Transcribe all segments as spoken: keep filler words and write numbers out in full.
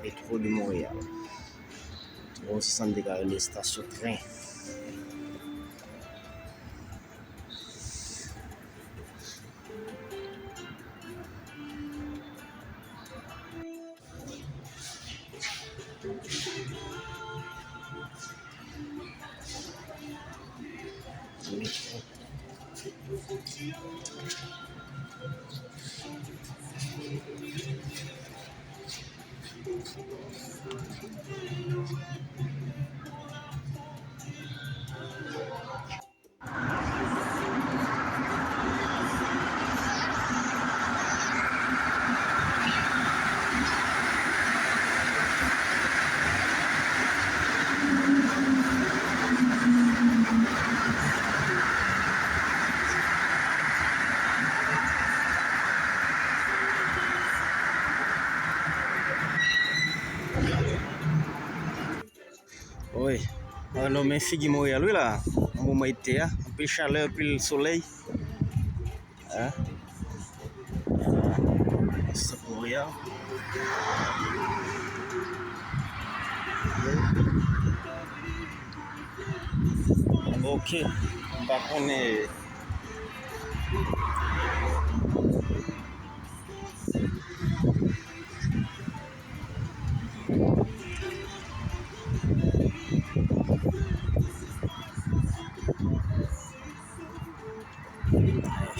Metro de Montréal. Bon, se sa n te ka rele estasyon tren. Wi. Alò, men figi Montréal, wi, la. Nan moman ete a. Anpil chalè, anpil solèy. Hein? Sant Montréal. Ok. M pa konnen.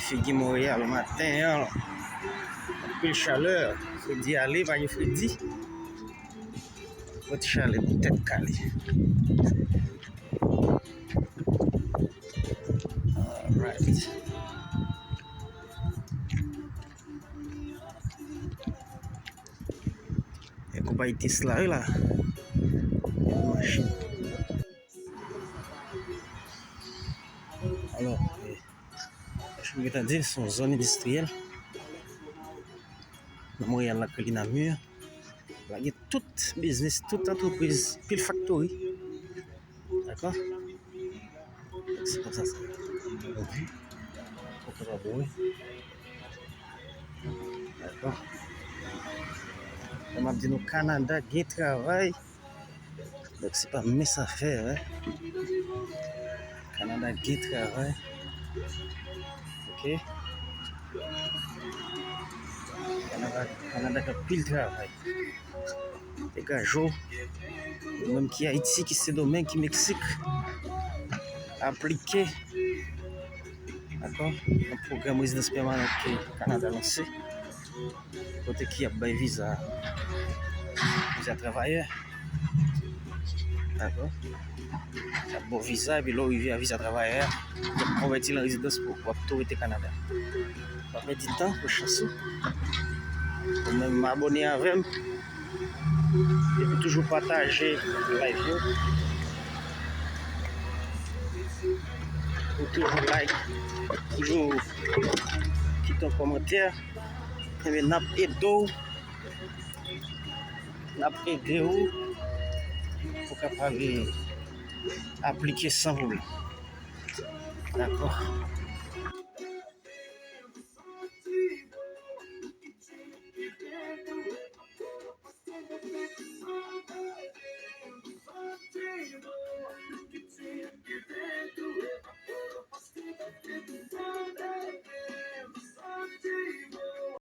Figi Montréal maten an. Anpil chalè. Fredi ale, pa gen fredi. Yon ti chalè pou tèt kale. Alright. E konpayi Tesla, wi, la. Machin. Alò, eh, jan m gentan di l, se yon zòn endistriyèl. Nan Montréal la, k rele Namur. La gen tout biznis, tout antrepriz, pil faktori. Dakò? Se konsa sa. Poko pa boure. Dakò. Jan m ap di nou, Kanada gen travay. Donk, se pa mens afè, wi. Kanada gen travay. Ok. Kanada, Kanada gen anpil travay. Degaje w. Ou menm ki Ayiti, ki Sendomeng, ki Meksik, aplike. Dakò? Nan pwogram rezidans pèmanan ke Kanada lanse. Kote ki ap bay viza. Viza travayè. Dakò? Y ap ba w viza, epi lè w rive a viza travayè a, y ap konvèti l an rezidans pou w, w ap tou rete Kanada. Pa pèdi tan, pran chans ou. Ou menm abòne avè m. Epi toujou pataje live yo. Ou toujou like. Toujou kite yon kòmantè. Ebyen, n ap ede w. N ap ede w pou w kapab aplike san pwoblèm. Dakò?